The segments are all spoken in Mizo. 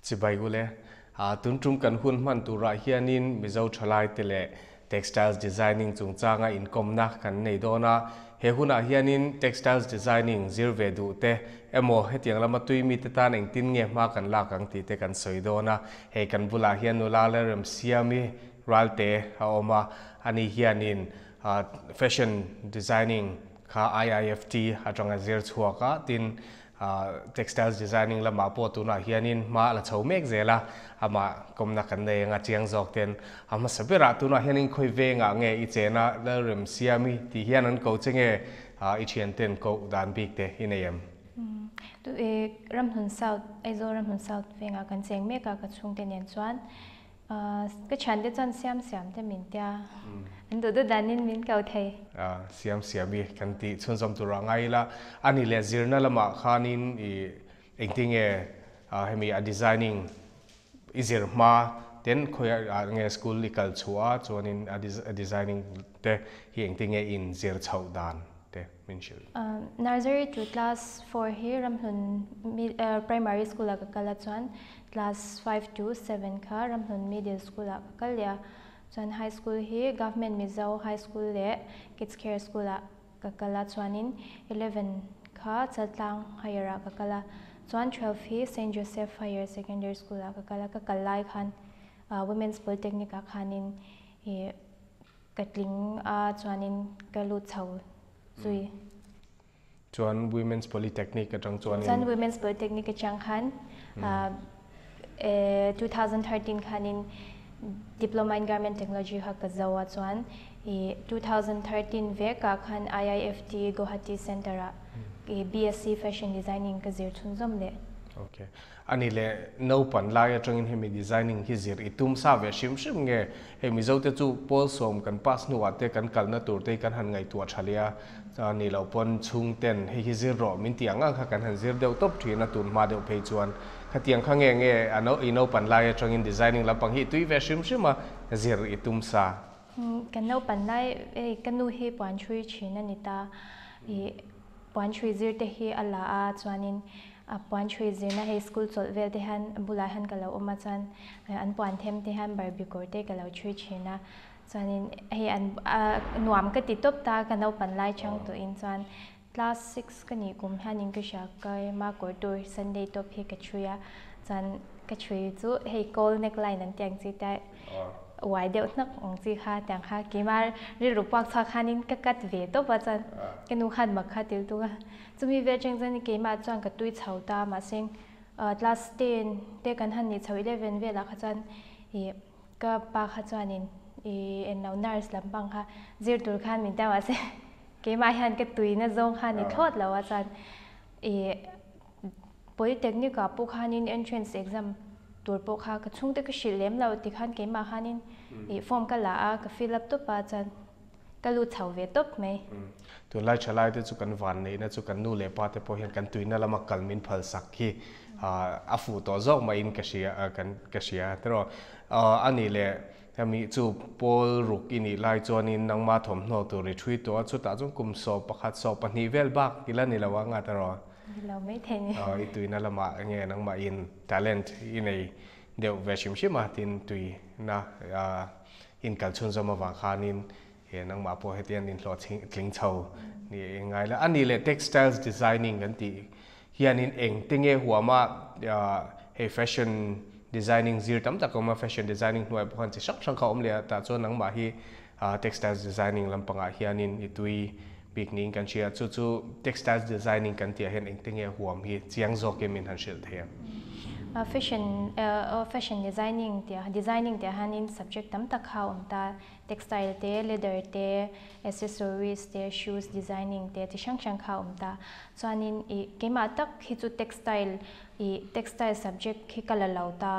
Chibai ule, tun tum kan hun hman turah hianin Mizo thalaite leh Textiles Designing chungchanga inkawmna kan nei dawn a. He hunah hianin Textiles Designing zir ve duh te emaw hetiang lama tui mite tan engtin nge hma kan lak ang tih te kan sawi dawn a. Hei kan bulah hian nula Lalremsiami Ralte a awm a, ani hianin Fashion Designing kha IIFT atanga zir chhuak a, tin Textiles designing lamah pawh tunah hianin hma a la chho mek zel a, amah kawmna kan nei anga chiang zawk ten a hmasa berah tunah hianin khawi vengah nge i chena Lalremsiami tih hian an ko che nge i thianten koh dan bik te i nei em? Ramhlun South, Aizawl Ramhlun South vengah kan cheng mek a, ka chhungte nen chuan Ka thiante chuan siam siam te min tia, an duh duh danin min ko thei. Siam siam i kan tih chhunzawm tur ah ngai ila, a ni leh zirna lamah khanin i engtinge hemi a designing i zir hma ten khawiah nge school i kal chhuah a chuanin a designing te hi engtinge in zir chhoh dan te min hrilh. Nursery to class four hi Ramhlun primary school ah ka kal a chuan Class 5 to 7 kha Ramhlun Middle School ah ka kal leh a, chuan High School hi Government Mizo High School leh Kids Care School ah ka kal a, chuanin 11 kha Chaltlang Higher ah ka kal a, chuan 12 hi Saint Joseph Higher Secondary School ah ka kal a, ka kal lai khan Women's Polytechnic ah khanin ih ka tling a, chuanin ka lut chho zui. Chuan Women's Polytechnic atang chuanin. Chuan Women's Polytechnic atang khan 2013 khanin Diploma in Garment Technology kha ka zo a, chuan 2013 vekah khan IIFT Guwahati Centre ah BSc Fashion Designing ka zir chhunzawm leh. Ok. Ani leh naupan lai atangin hemi designing hi zir i tum sa ve hrim hrim nge? Hei Mizo te chu pawl sawm kan pass hnuah te kan kalna tur te hi kan han ngaihtuah tha leh a, ni loh pawn chhung ten hei hi zir rawh min tih ang ang kha kan han zir deuh tawp thin a, tun hma deuh phei chuan khatiang kha nge nge a i naupan lai atangin designing lampang hi i tui ve hrim hrim a, zir i tum sa. Kan naupan lai hei ka nu hi puan chhui thin a ni ta, ih puan chhui zir te hi a la a chuanin A puan chhui zirna hei school chawlh vel te hian a bulah hian ka lo awm a chuan an puan them te hian barbie kawr te ka lo chhui thin a chuanin hei an nuam ka ti tawp ta ka naupan lai chang tawhin chuan class six ka nih kum hianin ka hria ka ema kawr tur Sunday tawp hi ka chhui a chuan ka chhui chu hei gold neckline an tih ang chi te uai deuh hnak ang chi kha tiang kha keimah rilru puak chhuak khanin ka cut ve tawp a chuan ka nu khan mak kha til tuk a. Chumi vel cheng chuan keimah chuan ka tui chho ta mahse class 10 te kan han nih chho 11 velah kha chuan ih ka pa kha chuanin ih englo nurse lampang kha zir tur khan min tia mahse keimah hian ka tuina zawng kha ni thlawt lo a chuan ih polytechnic ah pawh khanin entrance exam tur pawh kha ka chhungte ka hrilh lem lo tikhan keimah khanin ih form ka la a ka fill up tawp a chuan Ka lut chho ve tawp mai. Tunlai thalai te chu kan van neihna chu kan nu leh pa te pawh hian kan tuina lama kal min phal sak hi a fuh tawh zawk maiin ka hria kan ka hria tiraw. A nih leh hemi chu pawl ruk i nih lai chuanin nangma thawmhnaw tur i thui tawh a, chutah chuan kum sawh pakhat sawh pahnih vel bak i la ni lo ang a tiraw. Ni lo mai thei ni. I tuina lamah nge nangmahin talent i nei deuh ve hrim hrim a tin tuina Inkal chhunzawm avang khanin he nangmah pawh hetiang inhlawh tling chho ni ngai la. A nih leh textiles designing kan tih hianin engte nge huama hei fashion designing zir tam tak a awm a, fashion designing hnuaiah pawh khan chi hrang hrang kha a awm leh a, tah chuan nangmah hi textiles designing lampangah hianin i tui bik niin kan hria. Chu chu textiles designing kan tihah hian engte nge huam hi chiang zawkin min han hrilh thei ang. Fashion fashion designing tih ah designing tih ah hianin subject tam tak kha a awm ta, textile te, leather te, accessories te, shoes designing te chi hrang hrang kha a awm ta. Chuanin ih keimah tak hi chu textile ih textile subject hi ka la lo ta,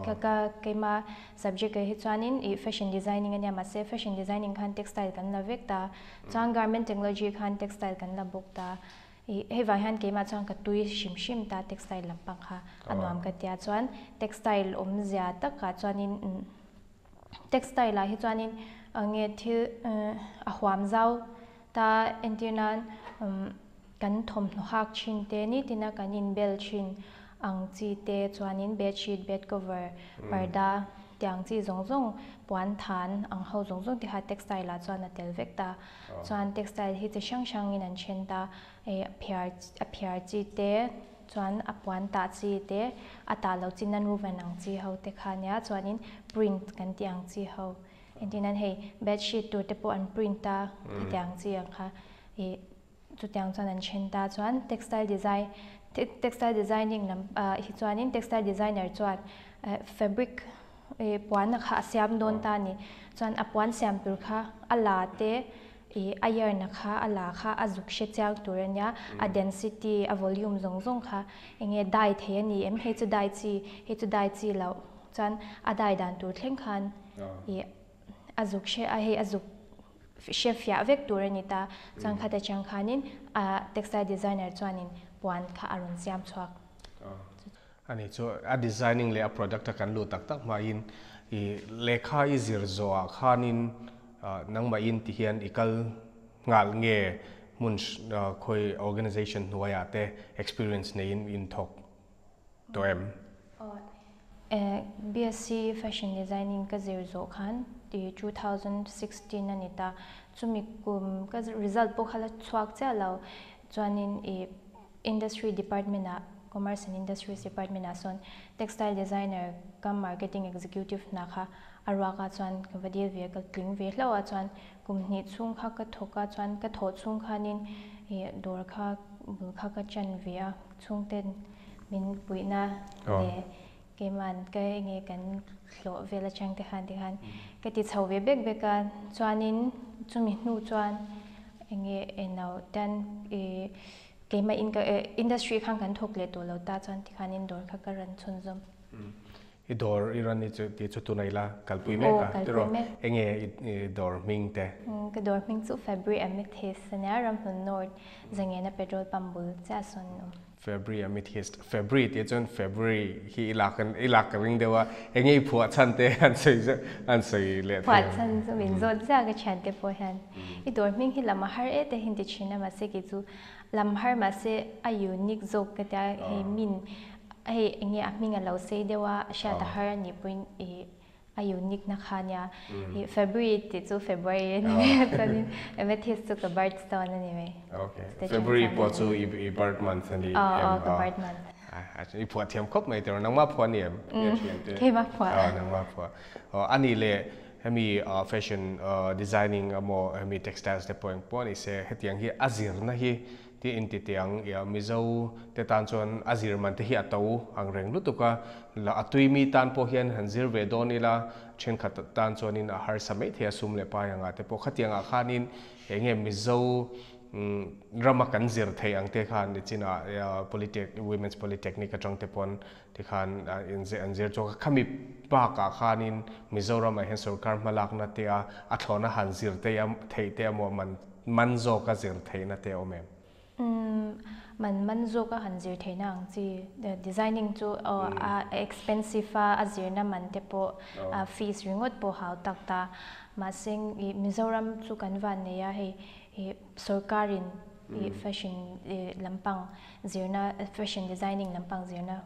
ka ka keimah subject ah hi chuanin ih fashion designing a nia mahse fashion designing khan textile kan la vek ta. Chuan garment technology khan textile kan la bawk ta. Ih hei vang hian keimah chuan ka tui hrim hrim ta textile lampang kha a nuam ka tia. Chuan textile awmzia takah chuanin textile ah hi chuanin nge thil a huam zau ta entir nan kan thawmhnaw hak thin te nitina kan inbel thin. ang chi te chuanin bedsheet, bed cover, parda tiang chi zawng zawng puan than ang ho zawng zawng te kha textile ah chuan a tel vek ta. Chuan textile hi chi hrang hrangin an then ta, phiar a phiar chi te chuan a puan tah chi te a tah loh chi nan woven ang chi ho te kha nia chuanin print kan tih ang chi ho engtin nan hei bedsheet tur te pawh an print a khatiang chi ang kha ih chutiang chuan an then ta chuan textile design textile designing lam ah hi chuanin textile designer chuan fabric ih puan kha a siam dawn ta a ni chuan a puan siam tur kha a la te ih a yarn a kha a la kha a zuk hre chiang tur a nia a density a volume zawng zawng kha eng nge dye thei a ni em hei chu dye chi hei chu dye chi loh chuan a dye dan tur thleng khan ih a zuk hre a hei a zuk hre fiah vek tur a ni ta chuan khata chang khanin a textile designer chuanin puan kha a rawn siam chhuak. Ani chu a designing leh a product a kan luh tak tak hmain i lehkha i zir zawhah khanin nangmahin ti hian i kal nghal nge hmun khawi organization hnuaiah te experience neiin in thawk tawh em? Aw, BSc Fashion Designing ka zir zawh khan ti 2016 a ni ta. Chumi kum ka result pawh kha la chhuak chiah lo. Chuanin i Industry Department ah, Commerce and Industries Department ah sawn Textile Designer kam Marketing Executive hna kha a ruak ah chuan ka va dil ve a, ka tling ve hlauh a chuan kum hnih chhung kha ka thawk a chuan ka thawh chhung khanin i dawr kha bul kha ka chan ve a chhungten min puihna leh Keiman ka enge kan hlawh vel atang te khan tikhan ka ti chho ve bek bek a, chuanin chumi hnu chuan enge eno tan i keimah in ka industry khan kan thawk leh tawh lo ta chuan tikhanin dawr kha ka rawn chhunzawm. I dawr i rawn i chu tih chu tunah ila kalpui mek a tiraw? Enge i dawr hming te? Ka dawr hming chu February Amethyst ania, Ramhlun North Zangena petrol pump bul chiah sawn awm. February Amethyst February tih chuan February hi i lak i lak ka ring deuh a, enge i phuah chhan te an sawi zeuh an sawi leh thei. Phuah chhan chu min zawt ziak a thian te pawh hian i dawr hming hi lam a har e te hi an ti thin a mahse kei chu lam har mahse a unique zawk ka tia hei min hei enge a hming a lo sei deuh a hriat a har a nih pawhin i A unique na kha nia. I February tih chu February a ni mai a chuanin Amethyst chu ka birth stone a ni mai. Okay. February pawh chu i birth month a ni em? Aw aw ka birth month. I phuah thiam khawp mai tiraw nangmah phuah a ni em? Keimah phuah. Aw nangmah phuah. Aw a nih leh hemi fashion designing emaw hemi textiles te pawh engpawh a ni se hetiang hi a zirna hi Ti in ti tiang ia Mizo te tan chuan a zir man te hi a to ang reng lutuk a, la a tui mi tan pawh hian han zir ve dawn ila thenkhat tan chuanin a harsa mai thei a sum leh pai anga te pawh khatiangah khanin enge Mizo rama kan zir theih ang te khan nichinah Polytech Women's Polytechnic atang te pawn tikhan an zir chhuak a, khami bakah khanin Mizoramah hian sorkar hmalakna te a a thlawhna han zir te a theih te emaw man man zawka zir theihna te a awm em? Umm man man zawka han zir theihna ang chi designing chu a expensive a, a zirna man te pawh a fees ringawt pawh hau tak ta mahse Mizoram chu kan van nei a hei sorkarin I fashion lampang zirna fashion designing lampang zirna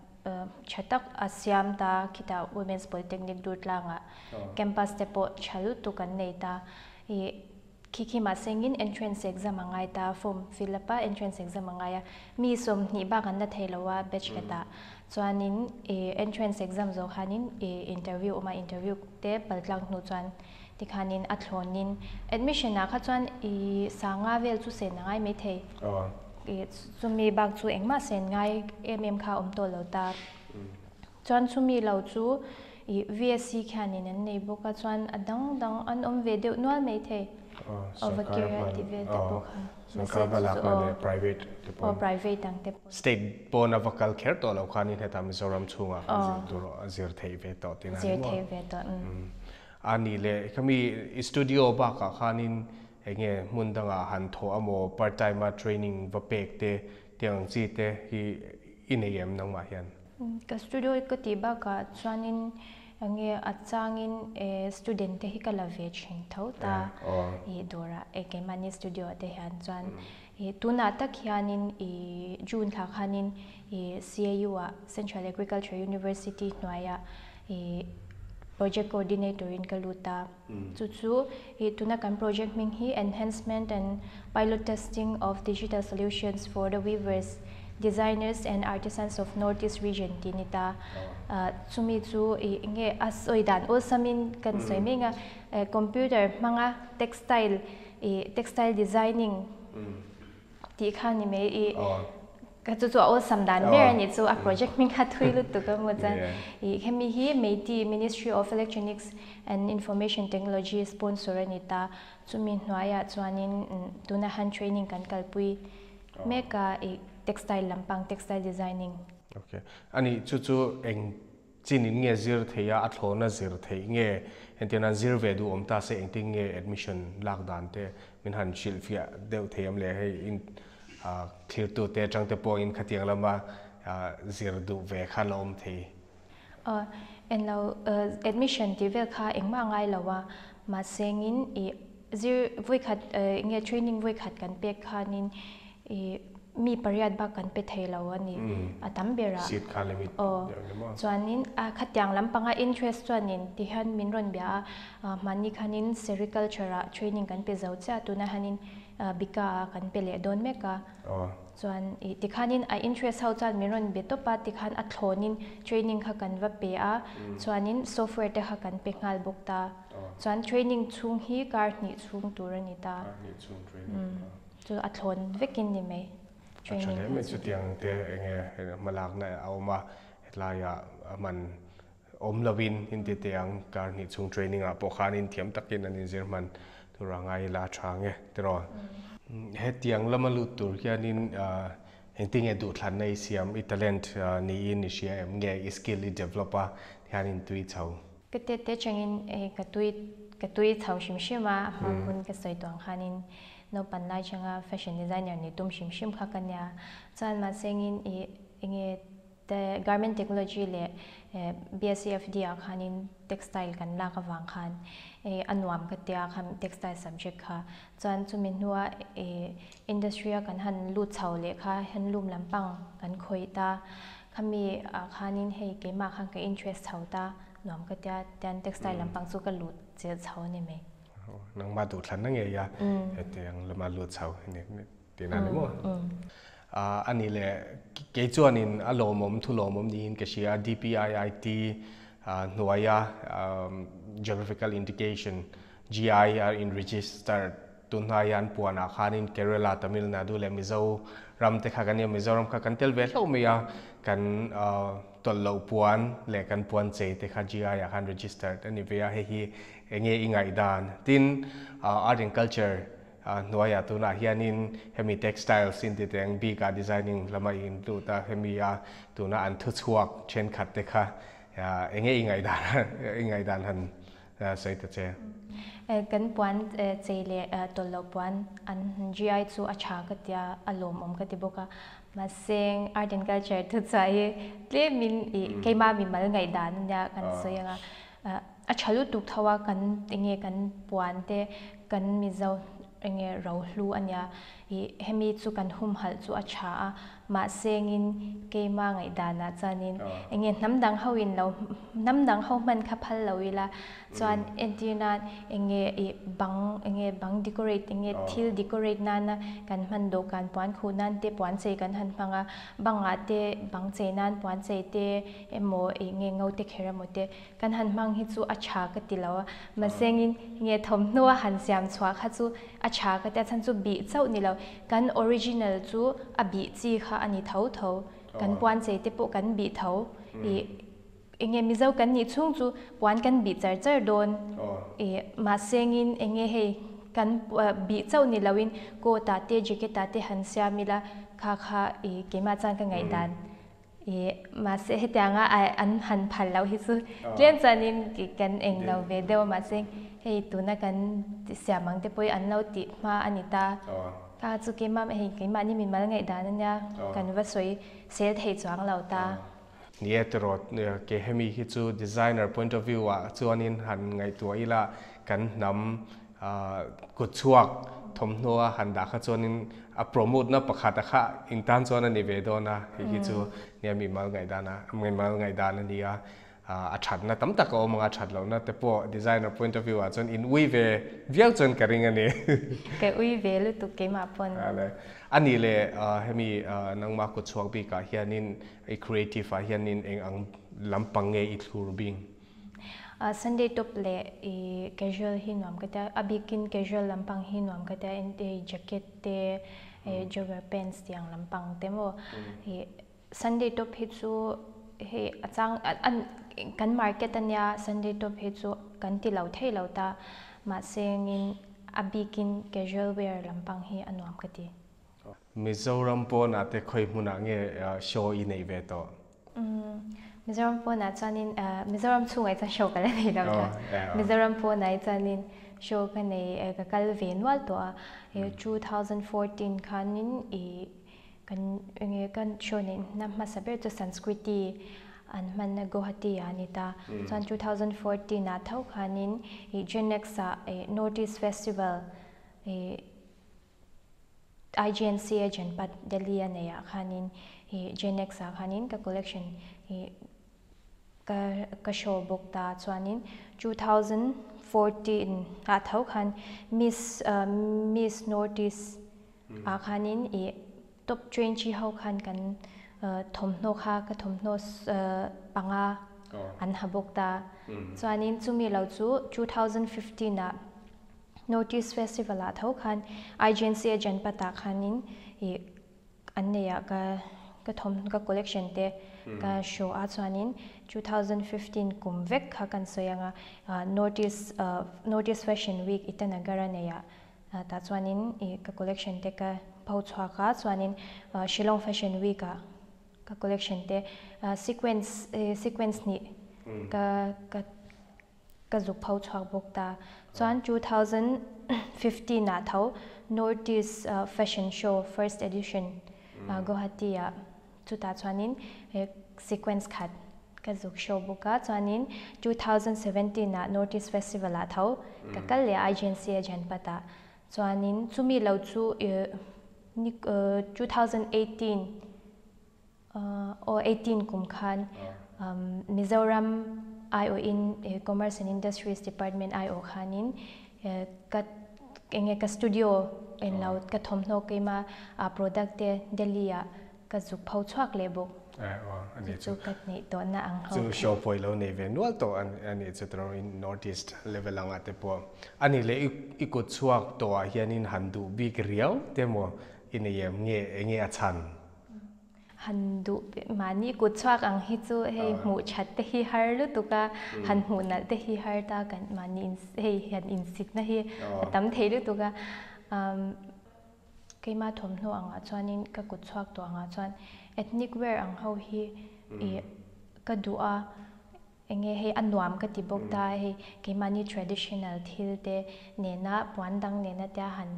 tha tak a siam ta khitah Women's Polytechnic Durtlangah campus te pawh tha lutuk an nei ta I khi khi mahsengin entrance exam a ngai ta form fill up a entrance exam a ngai a mi 20 bak an la thei lo a batch khatah chuanin I entrance exam zawh khanin I interview awm a interview te paltlang hnu chuan Tikhanin a thlawnin admission ah kha chuan i sanga vel chu sen a ngai mai thei. I chumi bak chu engmah sen ngai em em kha a awm tawh lo ta. Chuan chumi lo chu i VSC khianin an nei bawk a chuan a dang dang an awm ve deuh nual mai thei. Ovakir a ti vel te pawh kha. Sorkar hmalakna leh private te pawh. Aw private ang te pawh. State pawn a va kal kher tawh lo khanin hetah Mizoram chhungah khan zir tur a zir theih ve tawh tina ni maw? Zir theih ve tawh umm. A nih leh khami i studio bakah khanin enge hmun dangah han thawh amaw part time a training va pek te tiang ang chi te hi i nei em nangmah hian? Ka studio ka tih bakah chuanin Nge a changin student te hi ka la ve thin tho ta i dawrah e keimahni studio ah te hian chuan i tunah tak hianin i June thla khanin i CAU ah Central Agriculture University hnuaiah i project coordinator in ka lut a, chu chu i tuna kan project hming hi Enhancement and Pilot Testing of Digital Solutions for the Weavers, Designers and Artisans of North East Region tih ni ta. Chumi chu i nge a sawi dan awlsamin kan sawi mek a, computer hmanga textile i textile designing tih kha ni mai i ka chu chu a awlsam dan ber a nih chu a project hming kha thui lutuk a maw chuan i hemi hi Meiti Ministry of Electronics and Information Technology sponsor a ni ta. Chumi hnuaiah chuanin tuna han training kan kalpui mek a i textile lampang textile designing. Ok. Ani chu chu eng chin in nge zir thei a, a thlawna zir theih nge entir nan zir ve duh awm ta se engtin nge admission lak dan te min han hrilh fiah deuh thei am le hei in thlir tu te atang te pawhin khatiang lama zir duh ve khan la awm thei. Aw enlo admission tih vel kha engmah ngai lo a mahsengin i Zir vawikhat nge training vawikhat kan pek khanin i mi pariat bak kan pe thei lo a ni a tam berah. Seat kha limit deuh ni maw? Chuanin a khatiang lampanga interest chuanin tihian min rawn bia a, hmanni khanin sericulture ah training kan pe zo chiah tunah hianin Bika ah kan pe leh dawn mek a. Chuan i tikhanin a interest ho chuan min rawn be tawp a, tikhan a thlawnin training kha kan va pe a, chuanin software te kha kan pe nghal bawk ta. Chuan training chhung hi kar hnih chhung tur a ni ta. Kar hnih chhung training ta. Chu a thlawn vekin ni mai training kha chu. A tha hle mai chutiang te enge hmalakna a awm a, hetlaiah a man awm lovin inti teh ang kar hnih chhung training ah pawh khanin thiam takin an inzir hman tur a ngai ila a tha nge tiraw. Hetiang lama lut tur hianin engtinge duhthlanna i siam i talent niin i hria em nge i skill i develop a hianin tui chho. Ka tet te changin ka tui ka tui chho hrim hrim a, a hma hun ka sawi tuang khanin naupan lai changa fashion designer ni tum hrim hrim kha ka nia. Chuan mahsengin ih enge te garment technology leh BSCFD ah khanin textile kan lak avang khan a nuam ka tia kha textile subject kha. Chuan chumi hnua ih industry a kan han lut chho leh kha handloom lampang kan khawih ta. Khami ah khanin hei keimah khan ka interest chho ta. Nuam ka tia tian textile lampang chu ka lut chilh chho a ni mai. Nangmah duhthlanna ngei a hetiang lama lut chho tih na ni maw? A nih leh kei chuanin a lawmawm thu lawmawm niin ka hria DPIIT hnuaia Geographical Indication, GI, a in register Tunhnai hian puanah khanin Kerala, Tamil Nadu leh Mizo ram te kha kan nia, Mizoram kha kan tel ve hlauh mai a, kan tawlh loh puan leh kan puan chei te kha GI ah khan registered a ni ve a, hei hi eng nge i ngaihdan? Tin, Art and Culture hnuaiah tunah hianin hemi textiles in ti teng bikah designing lama i inlut a, hemi a tuna an thuchhuak thenkhat te kha eng nge i ngaihdan i ngaihdan han Sawi ta che. Kan puan chei leh tawlh loh puan an GI chu a tha ka tia, a lawmawm ka ti bawk a. Mahse art and culture thu chhuah hi tlemin i keimah mimal ngaihdan a nia kan sawi ang a. A tha lutuk tho a kan enge kan puan te kan Mizo enge rohlu a nia. I hemi chu kan humhalh chu a tha a, mahsengin keima ngaihdanah chuanin enge hnam dang ho in lo hnam dang ho hman kha phal lo ila chuan entir nan enge i bang enge bang decorate enge thil decorate nana kan hman dawhkan puan khuh nan te puan chei kan han hmang a, bangah te bang chei nan puan chei te emaw enge ngo te kher emaw te Kan han hmang hi chu a tha ka ti lo a, mahsengin nge thawmhnaw a han siam chhuah kha chu a tha ka ti a, chhan chu bih chauh ni lo, kan original chu a bih chi kha a ni tho tho, kan puan chei te pawh kan bih tho, ih enge Mizo kan nih chhung chu puan kan bih char char dawn, ih mahsengin enge hei kan bih chauh ni loin coat ah te jacket ah te han siam ila kha kha ih keimah chuan ka ngaihdan. I mahse hetianga an han phal loh hi chu tlem chuanin kan eng lo ve deuh a mahse hei tuna kan siam ang te pawh hi an lo tih hma a ni ta. Kha chu keimah hei keimahni mimal ngaihdan a nia kan va sawi sel thei chuang lo ta. Ni e tiraw, kei hemi hi chu designer point of view ah chuanin han ngaihtuah ila kan hnam kut chhuak thawmhnaw a han dah kha chuanin a promote na pakhat a kha intan chuan a ni ve dawn a, hei hi chu nia mi mal ngaihdan a mi mal ngaihdan a ni a, a thatna tam tak a awm ang a, that lohna te pawh designer point of view ah chuan in ui ve viau chuan ka ring a ni. Ka ui ve lutuk keimah pawn. A nih leh hemi nangmah kut chhuak bikah hianin i creative ah hianin eng ang lampang nge i thlur bing? Sunday top leh i casual hi nuam ka tia, a bikin casual lampang hi nuam ka tia, hei jacket te, jogger pants tih ang lampang te maw. Sunday top hi chu hei a chang kan market ania Sunday top hi chu kan ti lo thei lo ta, mahse engin a bikin casual wear lampang hi a nuam ka ti. Mizoram pawnah te khawi hmunah nge show i neih ve tawh? Mizoram pawnah chuanin Mizoram chhungah chuan show ka la nei lo ta. Mizoram pawnah chuanin show ka nei ka kal ve nual tawh a. 2014 khanin i kan enge kan show neih na hmasa ber chu Sanskriti an hmanna Guwahati ah a ni ta. Chuan 2014 ah tho khanin i Genex ah North East Festival i IGNC a Janpat Delhi a neih ah khanin ih Genex ah khanin ka collection ih ka ka show bawk ta chuanin 2014 ah tho khan Miss Miss North East ah khanin ih top 20 ho khan kan thawmhnaw kha ka thawmhnaw panga an ha bawk ta chuanin chumi lo chu 2015 ah North East Festival ah tho khan IGNC a Janpat ah khanin ih an nei ah ka ka thawm ka collection te ka show a chuanin 2015 kum vek kha kan sawi anga North East North East Fashion Week Itanagar a nei ah tah chuanin ih ka collection te ka pho chhuak a chuanin Shillong Fashion Week ah ka collection te sequence sequence hnih ka ka Ka zuk pho chhuak bawk ta. Chuan 2015 ah tho North East Fashion Show first edition Guwahati ah chutah chuanin sequence khat ka zuk show bawk a. Chuanin 2017 ah North East Festival ah tho ka kal leh a IGNC a Janpat ah. Chuanin chumi lo chu 2018 Aw 18 kum khan Mizoram aiawhin Commerce and Industries Department aiawh khanin ka enge ka studio en lo ka thawmhnaw keima product te Delhi ah ka zuk pho chhuak leh bawk. Chu chu ka neih tawhna ang ho. Chu show pawh i lo nei ve nual tawh a nih chu tawh in North East level anga te pawh a nih leh i kut chhuak tawh ah hianin han duh bik riau te maw i nei em nge enge a chhan? Han duh mahni kut chhuak ang hi chu hei hmuh that te hi har lutuk a, han hmuh nalh te hi har ta kan mahni in hei han insitna hi a tam thei lutuk a. Keimah thawmhnaw angah chuanin ka kut chhuak tawh angah chuan ethnic wear ang ho hi ih ka duh a. Enge hei a nuam ka ti bawk ta, hei keimahni traditional thil te nena puan dang nena tia han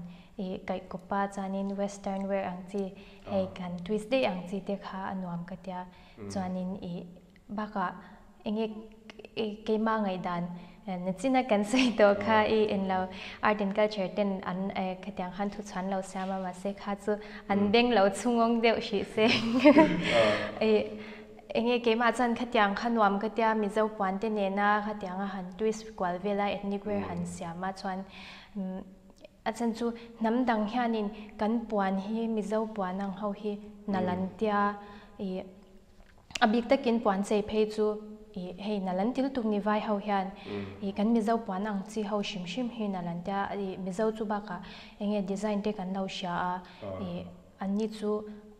ih kaih kawp a chuanin western wear ang chi hei kan twist daih ang chi te kha a nuam ka tia chuanin ih bakah enge keimah ngaihdan nachina kan sawi tawh kha ih enlo art and culture ten an khatiang khan thu chhuan lo siam a mahse kha chu an beng lo chhungawng deuh hrih se ih Enge keimah chuan khatiang kha nuam ka tia Mizo puan te nena khatiang a han twist kual vel a ethnic wear han siam a chuan a chan chu hnam dang hianin kan puan hi Mizo puan ang ho hi nal an tia ih a bik takin puan chei phei chu ih hei nal an ti lutuk ni vai ho hian ih kan Mizo puan ang chi ho hrim hrim hi nal an tia ih Mizo chu bakah enge design te kan lo hria a ih An ni chu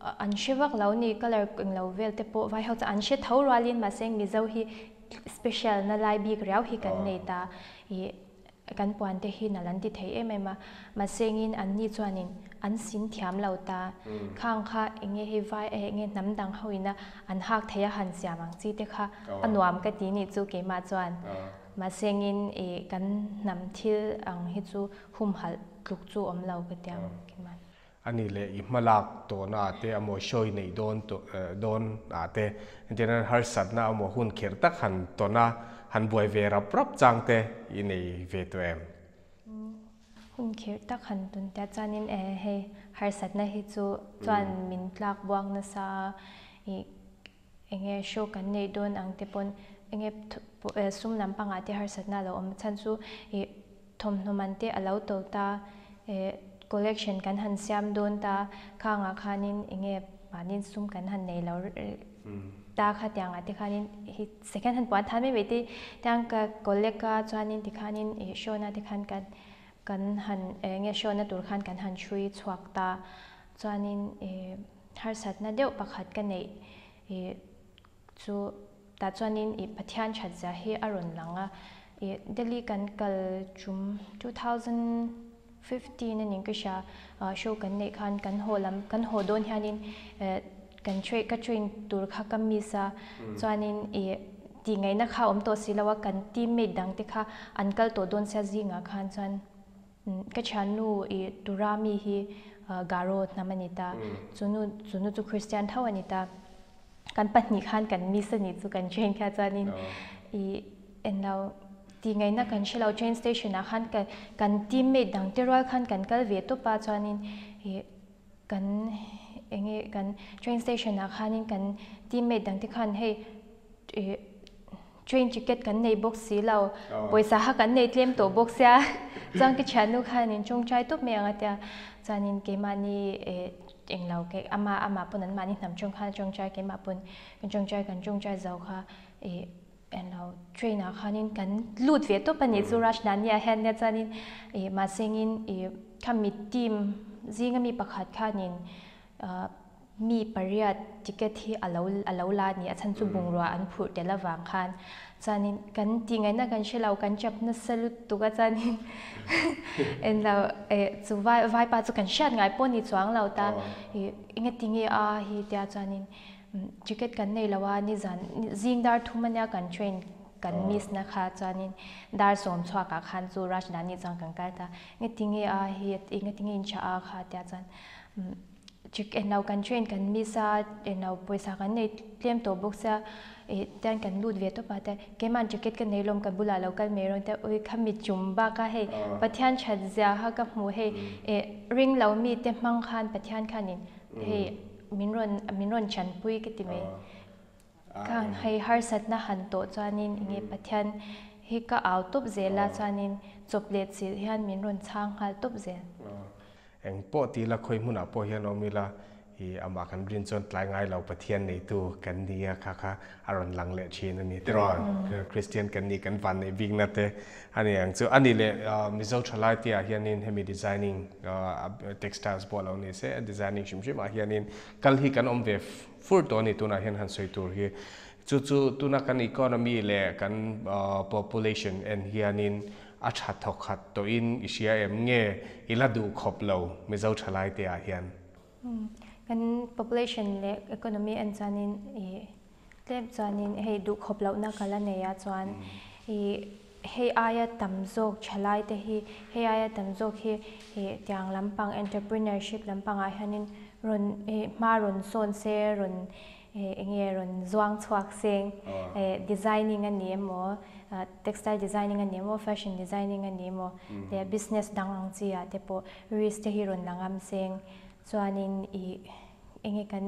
an hre vak lo ni, colour englo vel te pawh vai ho chu an hre tho rualin mahse Mizo hi special na lai bik riau hi kan nei ta ih kan puan te hi nal an ti thei em em a, mahse engin an ni chuanin an sin thiam lo ta, khang kha enge hei vai enge hnam dang ho ina an hak thei a han siam ang chi te kha a nuam ka ti nih chu keimah chuan mahse engin ih kan hnam thil ang hi chu humhalh tluk chu awm lo ka ti ang keimah. Ani leh i hmalak tawhna ah te emaw show i neih dawn tawh dawn ah te entirnan harsatna emaw hun kherh tak han tawn a, han buai ve rap rap chang te i nei ve tawh em? Hun kherh tak han tawn tia chuanin e hei harsatna hi chu chuan min tlak buang nasa a, ih enge show kan neih dawn ang te pawn enge sum lampangah te harsatna a lo awm chhan chu ih Thawmhnaw man te a lo to ta, eh, collection kan han siam dawn ta, khangah khanin enge mahniin sum kan han nei lo ta kha tiangah te khanin hi second hand puan than mai mai te tiang ka collect a chuanin tikhanin ih show na te khan kan kan han enge show na tur khan kan han hrui chhuak ta chuanin ih harsatna deuh pakhat ka neih ih Chu tah chuanin i Pathian that zia hi a rawn lang a, i Delhi kan kal tum 2015 a ning ka hria, show kan neih khan kan haw lam kan haw dawn hianin kan train ka train tur kha ka miss a, chuanin i tih ngaihna kha a awm tawh si lo a, kan teammate dang te kha an kal tawh dawn sia zingah khan chuan Ka thiannu i Turami hi Garo hnam a ni ta. Chunu chunu chu Christian tho a ni ta. Kan pahnih khan kan miss a nih chu kan train kha chuanin i enlo tih ngaihna kan hre lo train station ah khan ka kan teammate dang te rual khan kan kal ve tawp a chuanin i kan enge kan train station ah khanin kan teammate dang te khan hei i Train ticket kan nei bawk si lo, pawisa kha kan nei tlem tawh bawk sia, chuan ka thiannu khan in tawngtai tawp mai ang a tia, chuanin keimahni eh englo ke ama amah pawn anmahni hnam tawng khan a tawngtai keimah pawn kan tawngtai kan tawngtai zo kha eh englo train ah khanin kan lut ve tawp a nih chu Rajnani ah hian nia chuanin eh mahsengin eh khami team zinga mi pakhat khanin ah Mi pariat ticket hi a lo a lo la a ni, a chhan chu bungrua an phurh tel avang khan chuanin kan tih ngaihna kan hre lo, kan chap nasa lutuk a chuanin en lo eh chu vai vaipa chu kan hriat ngai pawh ni chuang lo ta ih enge tinge a hi tia chuanin ticket kan nei lo a nizan zing dar thum ania kan train kan miss na kha chuanin dar sawm chhuakah khan chu Rajdhani chuan kan kal ta enge tinge a hi enge tinge in tha a kha tia chuan Chik englo kan train kan miss a, englo pawisa kan nei tlem tawh bawk sia ih tian kan lut ve tawp a te keimah jacket ka nei lawm ka bulah lo kal mai rawn te ui kha mi chum bak a hei Pathian that zia kha ka hmu hei ih ring lo mi te hmang khan Pathian khanin hei min rawn min rawn chanpui ka ti mai khan hei harsatna han tawh chuanin enge Pathian hi ka au tawp zel a chuanin chawp leh chilh hian min rawn chhang nghal tawp zel. Eng pawh ti ila khawi hmunah pawh hian awm ila i amah kan rin chuan tlai ngai lo Pathian neitu kan ni a kha kha a rawn lang leh thin a ni tiraw Kristian kan ni kan van neih bikna te a ni ang chu a ni leh Mizo thalai te ah hianin hemi designing textiles pawh lo ni se designing hrim hrim ah hianin kal hi kan awm ve fur tawh a ni tunah hian han sawi tur hi chu chu tuna kan economy leh kan population en hianin A tha thawk khat tawhin i hria em nge i la duh khawp lo Mizo thalai te ah hian? Kan population leh economy en chuanin i tlem chuanin hei duh khawp lohna ka la nei a chuan i hei aia tam zawk thalai te hi hei aia tam zawk hi i tiang lampang entrepreneurship lampangah hianin rawn i hma rawn sawn se rawn Enge rawn zuang chhuak seng designing a ni emaw textile designing a ni emaw fashion designing a ni emaw leh business dang ang chi ah te pawh risk te hi rawn la ngam seng chuanin ih enge kan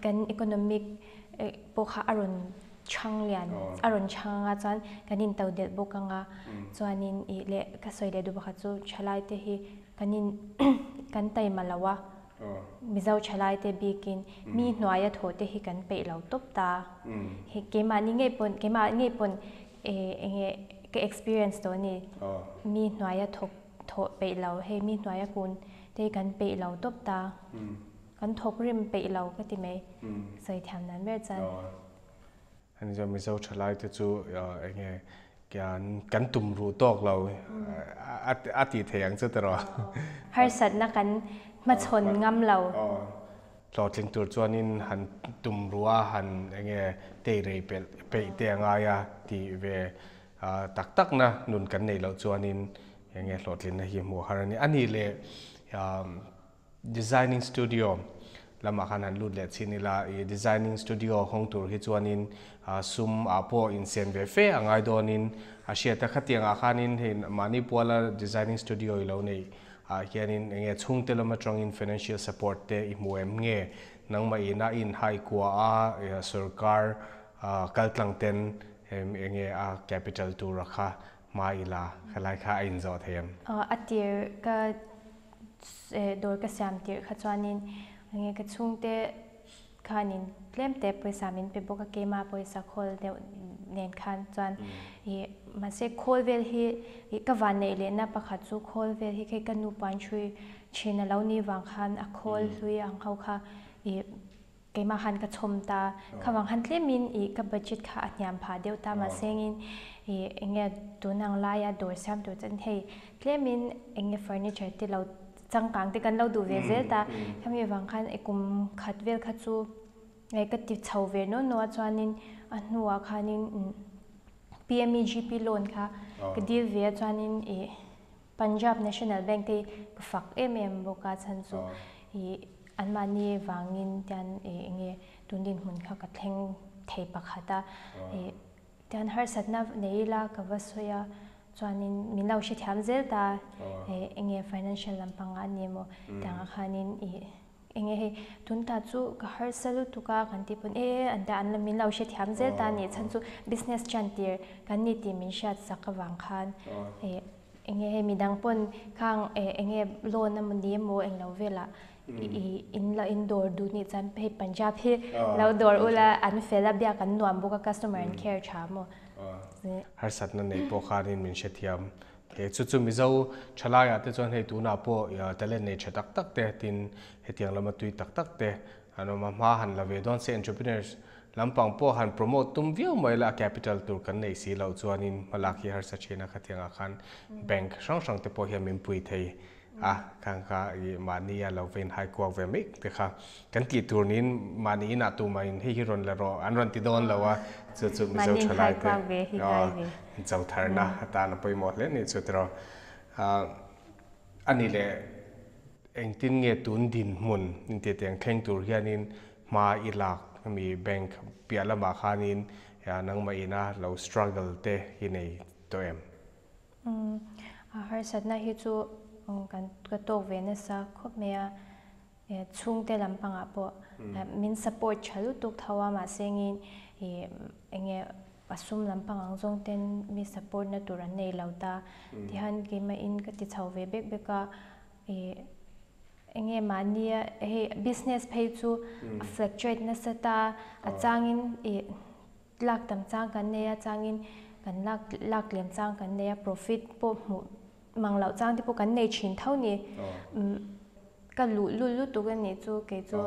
kan economic pawh kha a rawn chhang lian a rawn chhang anga chuan kan in to delh bawk anga chuanin ih leh ka sawi leh duh pakhat chu thalai te hi kan in kan taima lo a. Mizo thalaite bikin mi hnuaia thawh te hi kan peih lo tawp ta. Hei keimahni ngei pawn keimah ngei pawn enge ka experience tawh a ni. Mi hnuaia thawk thawh peih lo hei mi hnuaia kun te hi kan peih lo tawp ta. Kan thawk rim peih lo ka ti mai sawi thiam dan ber chuan. Ani chuan Mizo thalaite chu enge kan tum ruh tawk lo a tih theih ang chu tiraw. Harsatna kan hmachhawn ngam lo. Hlawhtling tur chuanin han tum ruh a, han enge tei rei peih te a ngai a tih ve tak takna nun kan neih loh chuanin enge hlawhtlinna hi hmuh har a ni. Ani leh. Designing studio lamah khan han lut leh chhin ila, i designing studio hawng tur hi chuanin sum ah pawh insen ve fe a ngai dawnin a hriat a. Khatiang ah khanin hei mahni puala designing studio i lo neih ah hianin eng nge chhungte lam atangin financial support te i hmu em nge nangmah ina i inhai kua a sorkar kaltlang ten eng nge a capital tura kha hma ila khalai kha a inzawh thei em? A tir ka dawr ka siam tirh kha chuanin enge ka chhungte khanin tlem te pawisa min pe bawk a, keimah pawisa khawl deuh nen khan chuan ih mahse khawl vel hi ih ka van neih lehna pakhat chu khawl vel hi khei ka nu puan hrui thin a lo nih vang khan a khawl hlui ang ho kha ih Keimah khan ka chhawm ta. Khavang khan tlemin ih ka budget kha a hniam phah deuh ta mahsengin ih enge tun ang laia dawr siam tur chuan hei tlemin enge furniture te lo changkang te kan lo duh ve zel ta. Khami avang khan i kum khat vel kha chu ka ti chho ve naw naw a chuanin a hnuah khanin PMEGP loan kha ka deal ve a chuanin ih Punjab National Bank te hi ka fak em em bawk a chhan chu ih anmahni vangin tian ih enge tun dinhmun kha ka thleng thei pakhat a ih tian harsatna nei ila ka va sawi a chuanin min lo hrethiam zel ta ih enge financial lampang ah ani emaw tiangah khanin ih Enge hei tun ta chu ka harsa lutuk a kan tih pawn e an ta an la min lo hrethiam zel ta a nih chhan chu business chan tir kan ni tih min hriat sak avang khan e enge hei midang pawn khang e enge loan emaw ni emaw englo velah i in la in dawr duh nih chuan hei Punjab hi lo dawr ula an fel a biak an nuam bawk a customer an care tha maw. Harsatna nei pawh khanin min hrethiam He chu chu Mizo thalaiah te chuan hei tunah pawh talent nei tha tak tak te tin hetiang lama tui tak tak te an awm a, hma han la ve dawn se entrepreneurs lampang pawh han promote tum viau mai la a capital tur kan neih si loh chuanin hmalak hi harsa thin a, khatiangah khan bank hrang hrang te pawh hian min pui thei a, khang kha i mahni a lo vein hai kuak ve mek te kha kan tih tur niin mahni inah tumahin hei hi rawn la rawh an rawn ti dawn lo a, chu chu Mizo thalai te cho tharna atan a pawimawh hle ni chu tiraw. A ni leh engtin nge tun dinhmun inti tiang thleng tur hianin hma i lak hemi bank piah lamah khanin nangmah ina lo struggle te hi nei tawh em? A harsatna hi chu kan ka tawk ve nasa khawp mai a, chhungte lampangah pawh min support tha lutuk tho a mahse ngin ih enge a sum lampang ang zawng ten mi support na tur an nei lo ta tihian keimah in ka ti chho ve bek bek a ih enge mahnia hei business phei chu a fluctuate nasa ta a changin ih Lak tam chang kan nei a, changin kan lak lak lem chang kan nei a, profit pawh hmuh mang loh chang te pawh kan nei thin tho ni. Ka luh lut lutuk a nih chu kei chu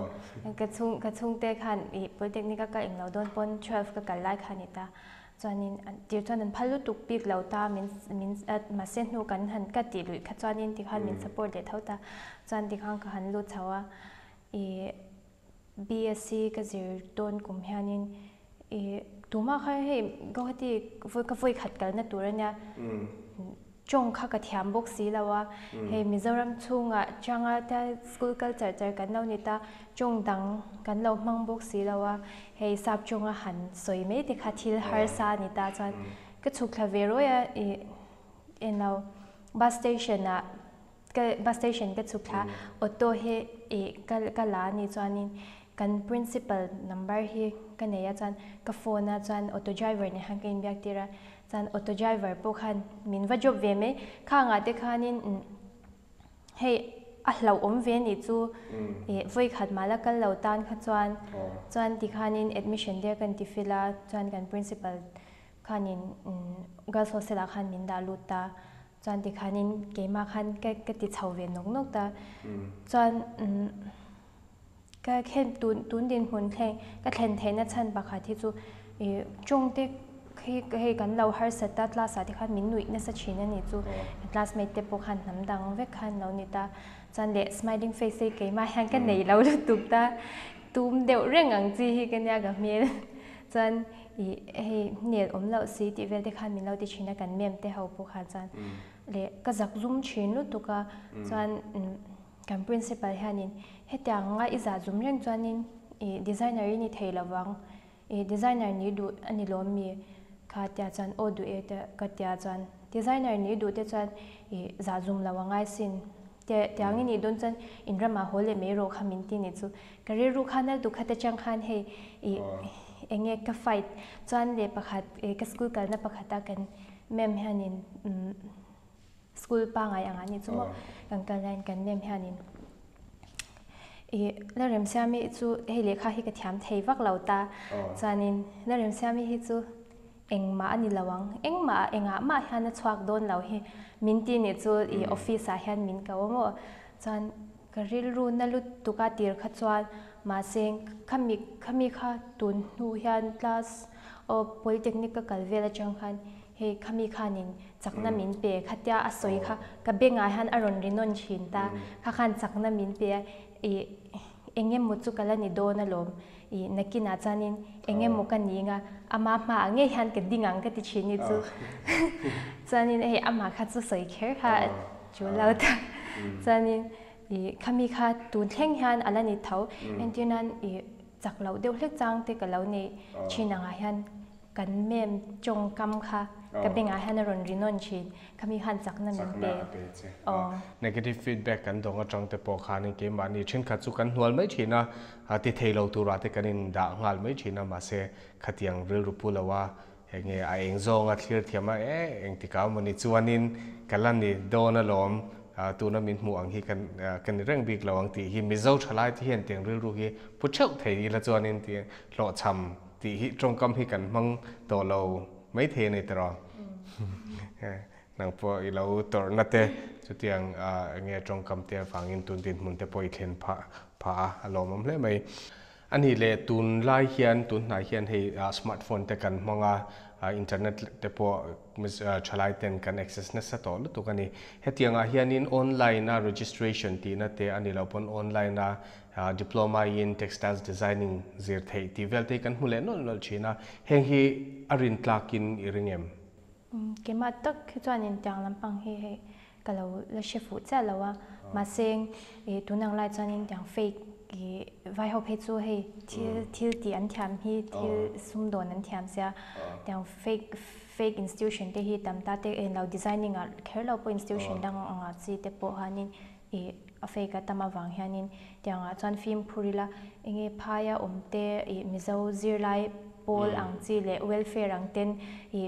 ka chhung ka chhungte khan ih polytechnic a ka englo dawn pawn twelve ka kal lai kha a ni ta. Chuanin tir chuan an phal lutuk bik lo ta min min mahse hnu kan han ka tih luih kha chuanin tikhan min support leh tho ta. Chuan tikhan ka han lut chho a ih BSc ka zir dawn kum hianin ih tumah kha hei Guwahati ka vawi khat kalna tur a nia tawng kha ka thiam bawk si lo a, hei Mizoram chhungah changa te school kal char char kan lo ni ta, tawng dang kan lo hmang bawk si lo a, hei sap tawnga han sawi mai te kha thil harsa a ni ta chuan ka chhuk thla ve rawih a ih englo bus station ah Ka bus station ka chhuk thla auto hi ih ka ka la a nih chuanin kan principal number hi ka nei a chuan ka phone a chuan auto driver nen khan ka inbiak tir a chuan auto driver pawh khan min va drop ve mai khangah te khanin hei a hlauhawm ve a nih chu ih vawi khat mah la kal lo tan kha chuan chuan tikhanin admission te kan ti fill a chuan kan principal khanin girls hostel ah khan min dah lut ta. Chuan tikhanin keimah khan ka ka ti chho ve nawk nawk ta. Chuan ka khen tun tun dinhmun thleng ka thlen theihna chhan pakhat hi chu ih tawngte khi hei kan lo harsat ta class ah te khan min nuih nasa thin a nih chu. Classmate te pawh khan hnam dang vek khan lo ni ta. Chuan leh smiling face hi keimah hian ka nei lo lutuk ta. Tum deuh reng ang chi hi ka nia ka hmel. Chuan ih hei nel awm loh si tih vel te khan min lo ti thin a kan mem te ho pawh khan chuan leh ka zak zum thin lutuk a chuan. Kan principal hianin hetianga i zah zum reng chuanin i designer i ni thei lovang, i designer ni duh a ni lawm mi? Kha tia chuan aw duh e te ka tia chuan designer ni duh te chuan i zah zum lo a ngai sin te tiang i nih dawn chuan in ramah haw leh mai rawh kha min ti ni chu ka rilru khan a dukhat atang khan hei i enge ka fight chuan leh pakhat ka school kalna pakhata kan ma'am hianin School pangai ang ah ni chu maw kan kal laiin kan mem hianin i Lalremsiami chu hei lehkha hi ka thiam thei vak lo ta chuanin Lalremsiami hi chu engmah a ni lo ang engmah ah engah mah hian a chhuak dawn lo hi min ti nih chu i office ah hian min ko a maw chuan ka rilru na lutuk a tir kha chuan mahse khami khami kha tun hnu hian class aw polytechnic ka kal vel atang khan Hei khami khanin chakna min pe khatia a sawi kha ka bengah hian a rawn ri nawn thin ta, kha khan chakna min pe a, ih eng emaw chu ka la ni dawn alawm, ih nakinah chuanin eng emaw ka ni anga ama hmaah ngei hian ka ding ang ka ti thin ni chu chuanin hei amah kha chu sawi kher kha a tul lo ta chuanin ih khami kha tun thleng hian a la ni tho entir nan ih chak loh deuh hlek chang te ka lo nei thin angah hian Kan mem tawngkam kha ka bengah hian a rawn ri nawn thin. Khami khan chakna min pe. Chakna a pe che. Negative feedback kan dawng atang te pawh khanin keimahni thenkhat chu kan hnual mai thin a, ti thei lo turah te kan indah nghal mai thin a, mahse khatiang rilru pu lo a, enge a eng zawnga thlir thiam a, e engtikah mawni chuanin ka la ni dawn alawm, tuna min hmuh ang hi ka ni reng bik lo ang tih hi Mizo thalai te hian tiang rilru hi pu theuh thei ila chuanin ti hlawhchham Tih hi tawngkam hi kan hmang tawh lo maithei a ni tiraw? Nang pawh i lo tawrhna te chutiang enge tawngkam te avangin tun dinhmun te pawh i thlen phah phah a, a lawmawm hle mai. A nih leh tunlai hian tunhnai hian hei smartphone te kan hmang a, internet te pawh thalai ten kan access nasa tawh lutuk a ni. Hetiangah hianin online a registration tihna te a ni loh pawn online a Diploma in Textiles Designing zir theih tih vel te hi kan hmu leh nawlh nawlh thin a, heng hi a rin tlakin i ring em? Keimah tak hi chuan intiang lampang hi hei ka lo la hre fuh chiah lo a, mahse tun ang lai chuan intiang fake i vai ho phei chu hei thil thil tih an thiam hi thil sumdawn an thiam sia, tiang fake fake institution te hi tam ta te englo designing ah kher lo pawh institution dang angah chi te pawh hianin I a fake a tam avang hianin tiangah chuan fimkhur ila enge phaia awm te i Mizo zirlai pawl ang chi leh welfare ang ten i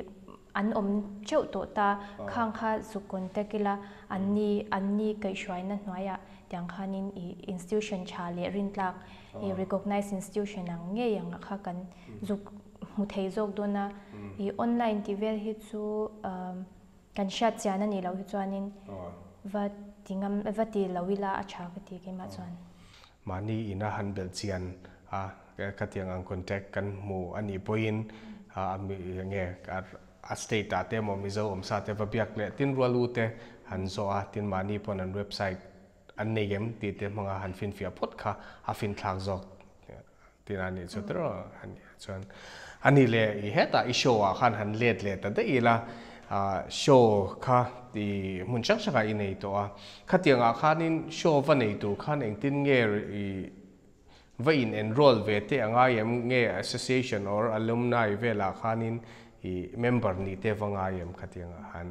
an awm teuh tawh ta khang kha zuk contact ila an ni an ni kaihhruaina hnuaiah tiang khanin i institution tha leh rintlak i recognized institution ang ngei ang kha kan zuk hmu thei zawk dawn a i online tih vel hi chu Kan hriat chian a nih loh hi chuanin va ti ngam va ti lo ila a tha ka ti keimah chuan. Mahni ina han belh chian a khatiang ang contact kan hmu a nih pawhin a mi nge a state ah te emaw Mizo awmsa te va biak leh tin rual u te han zawh a tin mahni pawn an website an nei em tih te hmanga han finfiah phawt kha a finthlak zawk Tin a nih chu tiraw a nih chuan a nih leh i hetah i show ah khan han let leh ta daih ila show kha i hmun hrang hrangah i nei tawh a, khatiang ah khanin show va nei tur khan engtin nge i va in enroll ve teh a ngai em nge association or alumni velah khanin i member nih te va ngai em khatiang ah han.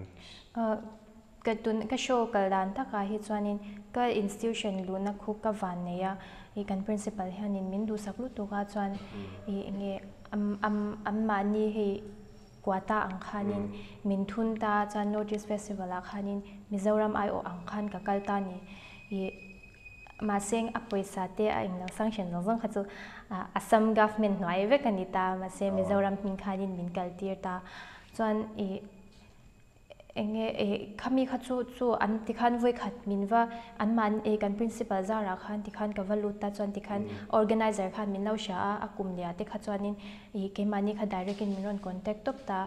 Ka tun ka show kal dan takah hi chuanin ka institution luhna khu ka van nei a, ih kan principal hianin min duhsak lutuk a chuan ih enge am am an mahni hei quota ang khanin min thun ta chuan North East Festival ah khanin Mizoram aiawh ang khan ka kal ta ni ih mahse a pawisa te a englo sanction zawng zawng kha chu Assam government hnuai vek a ni ta mahse Mizoram hming khanin min kal tir ta chuan ih Enge eh khami kha chu chu an tikhan vawikhat min va an mahni eh kan principal zarah khan tikhan ka va lut ta chuan tikhan organizer khan min lo hria a a kum leh ah te kha chuanin ih keimahni kha direct in min rawn contact tawp ta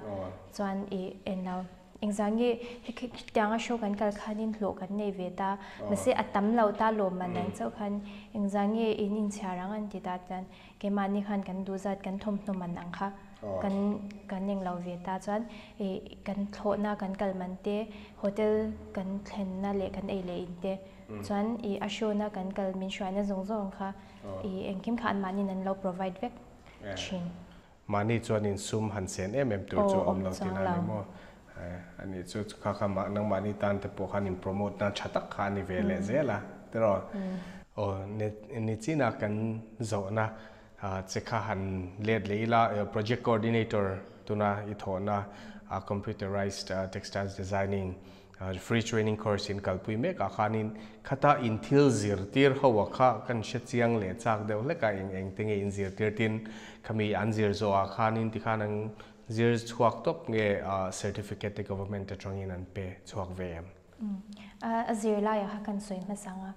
chuan ih englo engzah nge hetianga show kan kal khanin hlawh kan nei ve ta mahse a tam lo ta lawmman ang chauh khan engzah nge in inchhiar ang an ti ta chuan keimahni khan kan duh zat kan thawmhnaw man ang kha. Kan kan englo ve ta chuan ih kan thlawhna kan kal man te hotel kan thlenna leh kan ei leh in te chuan ih a show na kan kal min hruaina zawng zawng kha ih engkim kha an mahniin an lo provide vek thin. Mahni chuan in sum han sen em em tur chu a awm lo tihna a ni maw? Ani chu kha kha nangmahni tan te pawh khan in promote na tha tak kha a ni ve leh zel a tiraw? Aw ni chin a kan zawhna che kha han let leh ila project coordinator tuna i thawhna computerized textiles designing Free training course in kalpui mek ah khanin khata in thil zirtir ho ah kha kan hre chiang leh chak deuh hlek a eng eng te nge in zirtir tin khami an zir zawh ah khanin tikhan an zir chhuak tawp nge certificate te government atangin an pe chhuak ve em? A zir lai ah kha kan sawi hmasa ang a,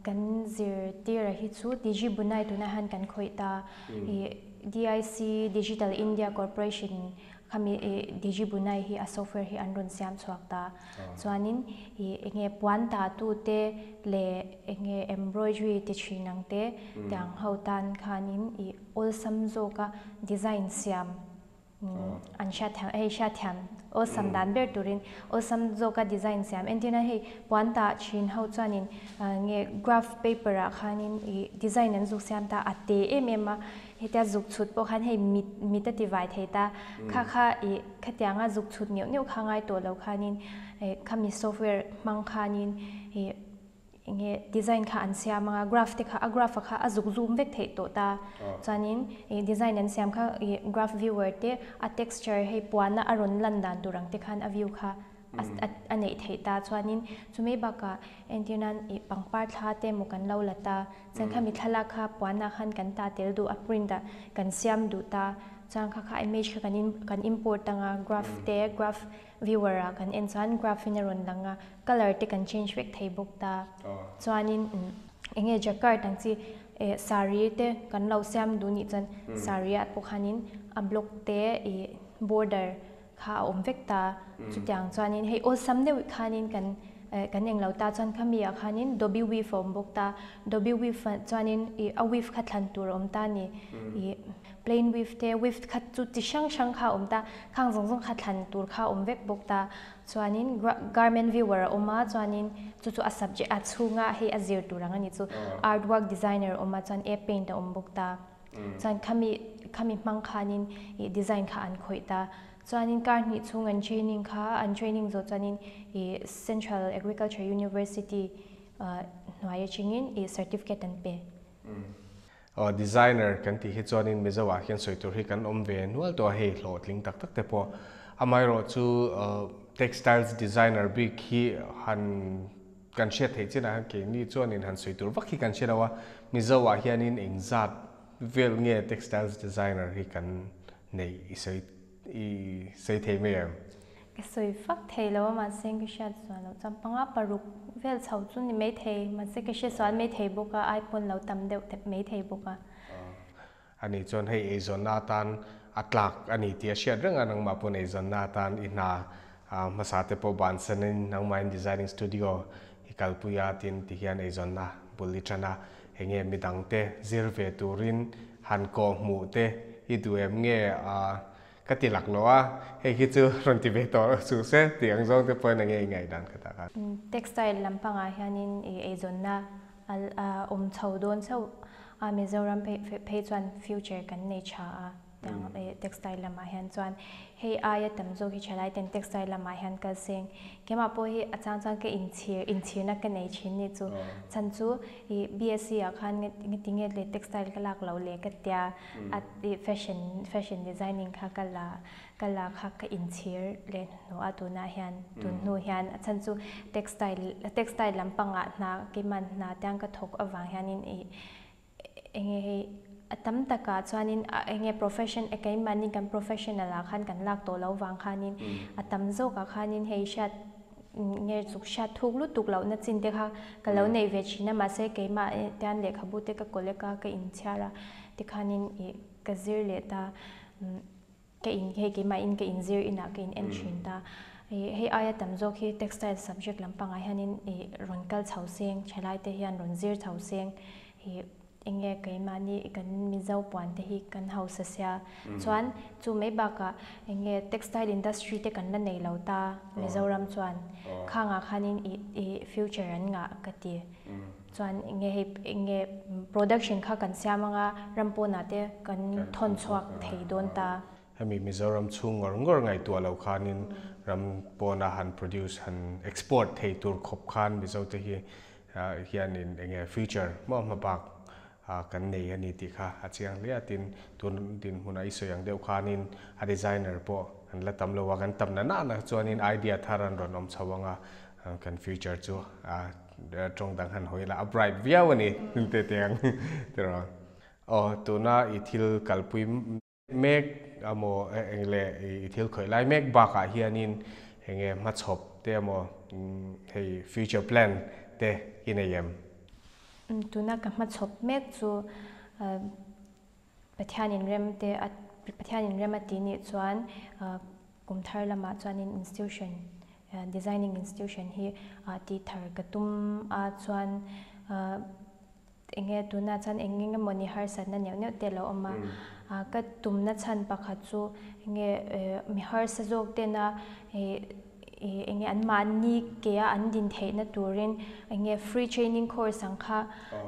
kan zirtir a hi chu Digi Bunai tunah hian kan khawih ta i DIC Digital India Corporation Khami i Digi Bunai hi a software hi an rawn siam chhuak ta. Chuanin i enge puan ta tu te leh enge embroidery ti thin ang te tiang ho tan khanin i awlsam zawka design siam an hriat thiam hei hriat thiam awlsam dan ber turin awlsam zawka design siam entirna hei puan ta thin ho chuanin nge graph paper ah khanin i design an zuk siam ta a te em em a. Hetia zuk chhut pawh khan hei mit mit a ti vai thei ta. Kha kha ih khatianga zuk chhut neuh neuh kha ngai tawh lo khanin ih khami software hmang khanin ih enge design kha an siam anga graph te kha a graph a kha a zuk zoom vek theih tawh ta. Chuanin ih design an siam kha ih graph viewer te a texture hei puana a rawn lan dan tur ang te khan a view kha a neih theih ta chuanin chumei bakah entir nan ih pangpar thla te emaw kan lo la ta chuan khami thlalak kha puanah khan kan ta tel duh a print ah kan siam duh ta chuan kha kha image kha kan in kan import anga graph te graph viewer ah kan en chuan graph in a rawn lang a colour te kan change vek thei bawk ta chuanin eng nge jacquard ang chi eh saree te kan lo siam duh nih chuan saree ah pawh khanin a block te ih border kha a awm vek ta. Chutiang chuanin hei awlsam deuh khanin kan kan englo ta chuan khami ah khanin Dobby weave a awm bawk ta. Dobby weave chuanin ih a weave kha thlan tur a awm ta a ni. Ih plain weave te weave kha chu chi hrang hrang kha a awm ta. Khang zawng zawng kha thlan tur kha a awm vek bawk ta. Chuanin garment viewer a awm a chuanin chu chu a subject a chhunga hei a zir tur ang a ni chu. Artwork designer a awm a chuan air paint a awm bawk ta. Chuan khami khami hmang khanin ih design kha an khawih ta. Chuanin kar hnih chhung an training kha an training zawh chuanin ih Central Agriculture University hnuai atangin ih certificate an pe. Aw designer kan tih hi chuanin Mizo ah hian sawi tur hi kan awm ve nual tawh a hei hlawhtling tak tak te pawh. Amaherawhchu textiles designer bik hi han Kan hriat theih chinah hian keini chuanin han sawi tur vak hi kan hre lo a, Mizo ah hianin engzat vel nge textiles designer hi kan neih i sawi i sawi thei mai em? Ka sawi fak thei lo a mahse ka hriat sual loh chuan panga paruk vel chho chu ni mai thei mahse ka hre sual mai thei bawk a ai pawn lo tam deuh mai thei bawk a. Ani chuan hei eizawnna atan a tlak a ni tih a hriat reng a, nangmah pawn eizawnna atan i hna hmasa te pawh bansanin nangmahin designing studio i kalpui a tin ti hian eizawnna bul i tan a, enge midangte zir ve turin han kawh hmuh te i duh em nge ka ti lak lo a, hei khi chu rawn ti ve tawh suh se tih ang zawng te pawhin enge i ngaihdan ka tak a. Textile lampangah hianin i eizawnna a awm chho dawn chauh a, Mizoram phei chuan future kan nei tha a tiang textile lamah hian chuan hei aia tam zawk hi thalai ten textile lamah hian kal seng keimah pawh hi a chang chuan ka inchhir inchhirna ka nei thin ni chu chhan chu ih BSc ah khan nge tinge le textile ka lak loh leh ka tia a fashion fashion designing kha ka la Ka la kha ka inchhir leh hnuhnawh a tunah hian tun hnu hian a chhan chu textile textile lampangah hna keiman hna tiang ka thawk avang hianin ih enge hei a tam takah chuanin a enge profession e keimahni kan professional ah khan kan lak tawh loh vang khanin a tam zawkah khanin hei hriat nge chuk hriat thuk lutuk lohna chin te kha ka lo neih ve thin a mahse keimah tian lehkhabu te ka collect a ka inchhiar a tikhanin ih ka zir leh ta. Ka in hei keimah in ka inzir inah ka in en thin ta. Hei aia tam zawk hi textile subject lampangah hianin ih rawn kal chho seng, thalai te hian rawn zir chho seng ih. Enge keimahni kan Mizo puan te hi kan hausa sia chuan chu mai bakah enge textile industry te kan la nei lo ta Mizoram chuan khangah khanin ih ih future an ngah ka ti chuan enge hei enge production kha kan siam anga ram pawnah te kan thawn chhuak thei dawn ta. Hemi Mizoram chhung ngawr ngawr ngaihtuah lo khanin ram pawna han produce han export thei tur khawp khan Mizo te hi hianin enge future maw hma bak kan nei a ni tih kha a chiang hle a, tin tun dinhmunah i sawi ang deuh khanin a designer pawh an la tam lo a, kan tam na nana chuanin idea thar an rawn awm chho ang a, kan future chu a tawng dang han hawi la a bright viau a ni te te ang tiraw. Aw tuna i thil kalpui Mek emaw eng leh i thil khawih lai mek bakah hianin enge hmachhawp te emaw hei future plan te i nei em? Tuna ka hmachhawp mek chu Pathianin rem te a Pathianin rem a tih nih chuan kum thar lamah chuanin institution designing institution hi tih thar ka tum a chuan Enge tunah chuan eng eng emaw ni harsatna neuh neuh te lo awm a, ka tumna chhan pakhat chu enge mi harsa zawk tena enge anmahni ke a an din theihna turin enge free training course ang kha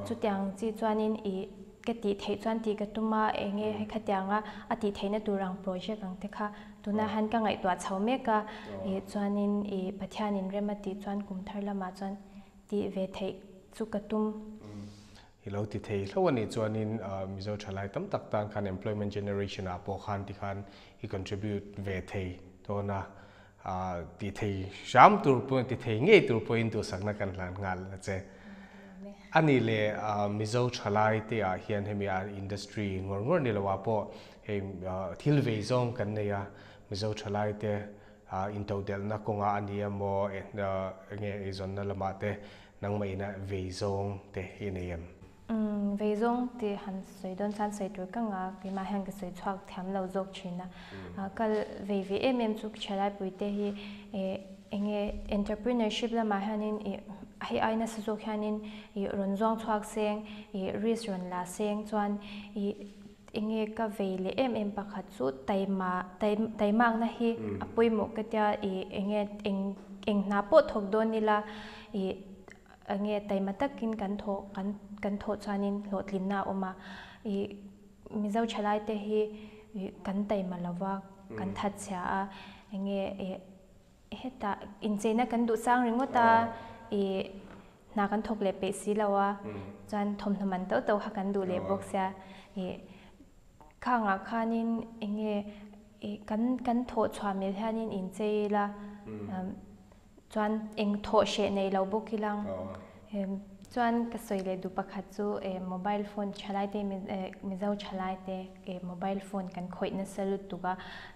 chutiang chi chuanin ih ka tih theih chuan tih ka tum a, enge hei khatianga a tih theihna tur ang project ang te kha tunah hian ka ngaihtuah chho mek a, ih chuanin ih Pathianin rem a tih chuan kum thar lamah chuan Tih ve theih chu ka tum. I lo ti thei hlo a nih chuanin Mizo thalai tam tak tan khan employment generation ah pawh khan tikhan i contribute ve thei dawn a, ti thei hram tur pawh ti thei ngei tur pawhin duhsakna kan hlan nghal a che. A nih leh Mizo thalai te ah hian hemi a industry ngawr ngawr ni lo ah pawh hei thil vei zawng kan nei a, Mizo thalai te Intodelhna kawngah a ni emaw, enge eizawnna lamah te nangmah ina vei zawng te i nei em? Umm, vei zawng tih han sawi dawn chuan sawi tur ka nga, keimah hian ka sawi chhuak thiam lo zawk thin a. Kal vei ve em em chu Thalaipui te hi enge entrepreneurship lamah hianin ih hei ai nasa zawk hianin ih rawn zuang chhuak seng, ih risk rawn la seng chuan ih Enge ka vei leh em em pakhat chu taima taimakna hi a pawimawh ka tia i enge eng eng hna pawh thawk dawn ila i enge taima takin kan thawh kan kan thawh chuanin hlawhtlinna a awm a i Mizo thalai te hi kan taima lova kan thatchhia a enge i Hetah incheina kan duh sang ringawt a, ih hna kan thawk leh peih si lo a, chuan thawmhnaw man tauh tauh kha kan duh leh bawk sia, ih khangah khanin eng nge ih kan kan thawh chhuah mil hianin inchei ila, chuan eng thawh hreh nei lo bawk ilang. Chuan ka sawi leh duh pakhat chu mobile phone thalai te Mizo thalai te mobile phone kan khawih nasa lutuk a,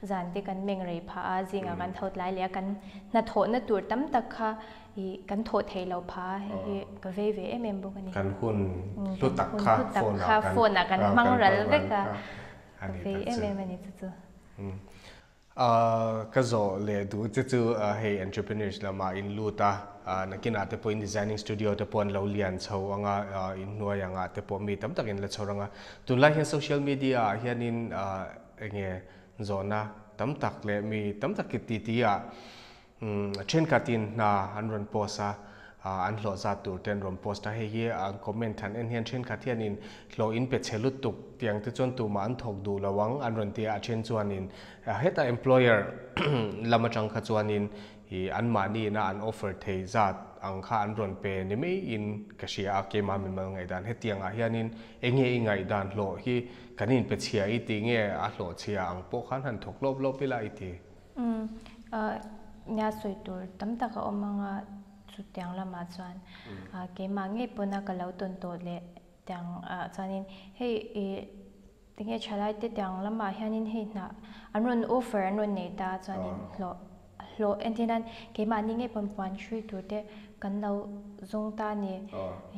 zan te kan meng rei phah a, zingah kan tho tlai leh a, kan hnathawhna tur tam tak kha kan thawh theih loh phah a, hei hi ka vei ve em em bawk a ni. Kan hun hlu tak kha phone ah kan hmang ral vek a, ka vei em em a ni chu chu. Ka zawh leh duh che chu hei entrepreneurs lamah in lut a, nakinah te pawh in designing studio te pawh an lo lian chho ang a, in hnuai angah te pawh mi tam tak in la chhawr ang a. Tunlai hian social media ah hianin enge zawhna tam tak leh mi tam tak i titi ah Thenkhatin hna an rawn post a, an hlawh zat tur te an rawn post a, hei hi an comment han en hian thenkhat hianin hlawh in pe chhe lutuk tiang te chuan tumah an thawk duh lo ang an rawn ti a, a then chuanin heta employer lam atang kha chuanin ih anmahni ina an offer thei zat ang kha an rawn pe ni maiin ka hria a, keimah mimal ngaihdan hetiangah hianin enge i ngaihdan hlawh hi kan inpe chhia i tih nge a hlawh chhia ang pawh khan han thawk lawp lawp ila i ti. Umm nia sawi tur tam tak a awm anga chutiang lamah chuan keimah ngei pawna ka lo tawn tawh leh tiang ah chuanin hei ih tinge thalai te tiang lamah hianin hei hna an rawn offer an rawn nei ta chuanin hlawh hlawh entir nan keimahni ngei pawn puan hrui tur te kan lo zawng ta a ni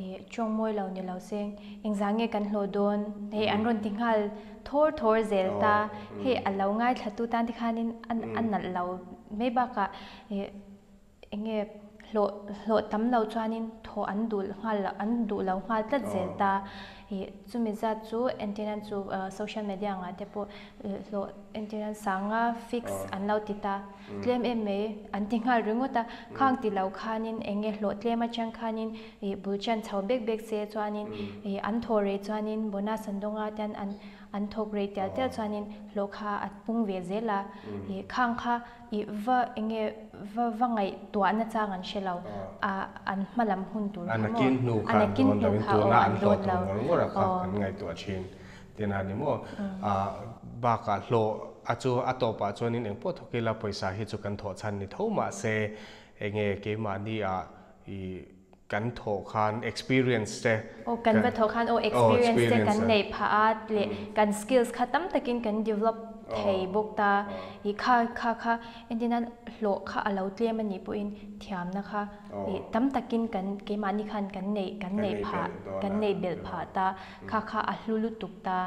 ih tawng mawi lo ni lo seng engzah nge kan hlawh dawn hei an rawn ti nghal thawr thawr zel ta hei a lo ngaithla tu tan te khanin a nalh lo mai bakah ih eng nge hlawh hlawh tam lo chuanin thawh an duh nghal an duh lo nghal tlat zel ta. Ih chumi zat chu entirnan chu social media angah te pawh hlawh entirnan sanga fix an lo ti ta. Tlem em mai an ti nghal ringawt a, khang ti lo khanin eng nge hlawh tlem atang khanin ih bul chan chho bek bek se chuanin ih an thaw rei chuanin bonus an dawng a tian an an thawk rei tial tial chuanin hlawh kha a pung ve zel a, ih khang kha ih va eng nge va va ngaihtuah na chang an hre lo a an hma lam hun tur kha maw a nakin hnu kha aw an dawn lo aw. Kan ngaihtuah thin Tin a ni maw? Bakah hlawh a chu a tawpah chuanin eng pawh thawk ila pawisa hi chu kan thawh chhan ni tho mahse enge keimahni ah i kan thawh khan experience te Aw kan va thawh khan aw experience te kan neih phah a leh kan skills kha tam takin kan develop thei bawk ta i kha kha kha entirnan hlawh kha a lo tlem a nih pawhin thiamna kha i tam takin kan keimahni khan kan neih kan neih phah kan neih belh phah ta Kha kha a hlu lutuk ta.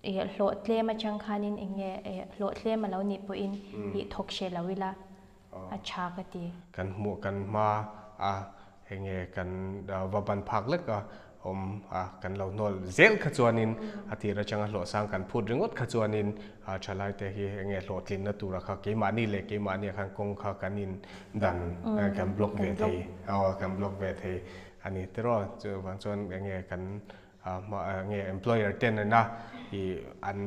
Ih hlawh tlem atang khanin eng nge hlawh tlem a lo nih pawhin ih thawk hreh lo ila a tha ka ti. Kan hmuh kan hma a eng nge kan va ban phak lek a awm a kan lo hnawl zel kha chuanin a tir atanga hlawh sang kan phut ringawt kha chuanin thalai te hi eng nge hlawhtlinna tura kha keimahni leh keimahni ah khan kawng kha kan in dan kan block ve thei aw kan block ve thei A ni tiraw, chuvang chuan eng nge kan nge employer ten ina i an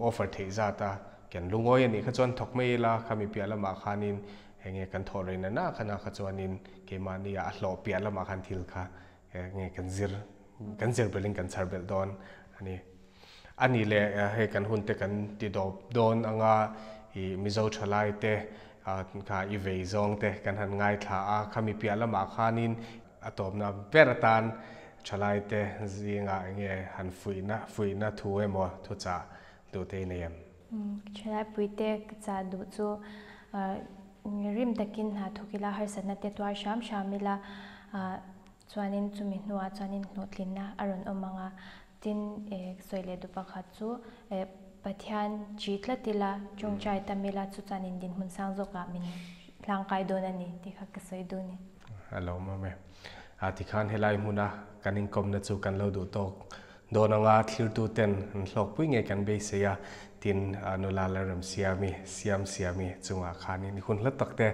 offer theih zat a kan lungawi a nih kha chuan thawk mai ila khami piah lamah khanin eng nge kan thawh rei nana khana kha chuanin keimahni ah a hlawh piah lamah khan thil kha eng nge kan zir kan zir belhin kan chhar belh dawn a ni. A nih leh hei kan hun te kan ti dawp dawn anga i Mizo thalai te kha i vei zawng te kan han ngaithla a, khami piah lamah khanin A tawpna ber atan thalaite zingah eng nge han fuihna fuihna thu emaw thuchah duh te i nei em? Thalai puite ka chah duh chu rim takin hna thawk ila, harsatna te tuar hram hram ila, chuanin chumi hnuah chuanin hlawhtlinna a rawn awm ang a. Tin, sawi leh duh pakhat chu Pathian chi tlat ila, tawngtai tam ila chu chuanin dinhmun sang zawkah min hlangkai dawn a ni tih kha ka sawi duh a ni. A lo mawm e. A tikhan helai hmuna kan inkawmna chu kan lo duh tawk dawn anga thlirtu ten an hlawkpui ngei kan beisei a, tin nula Lalremsiami, Siamsiami chungah khanin i hun hla tak te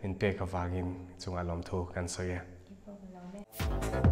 min pek avangin chungah lawmthu kan sawi e. Keipawh ka lawm e.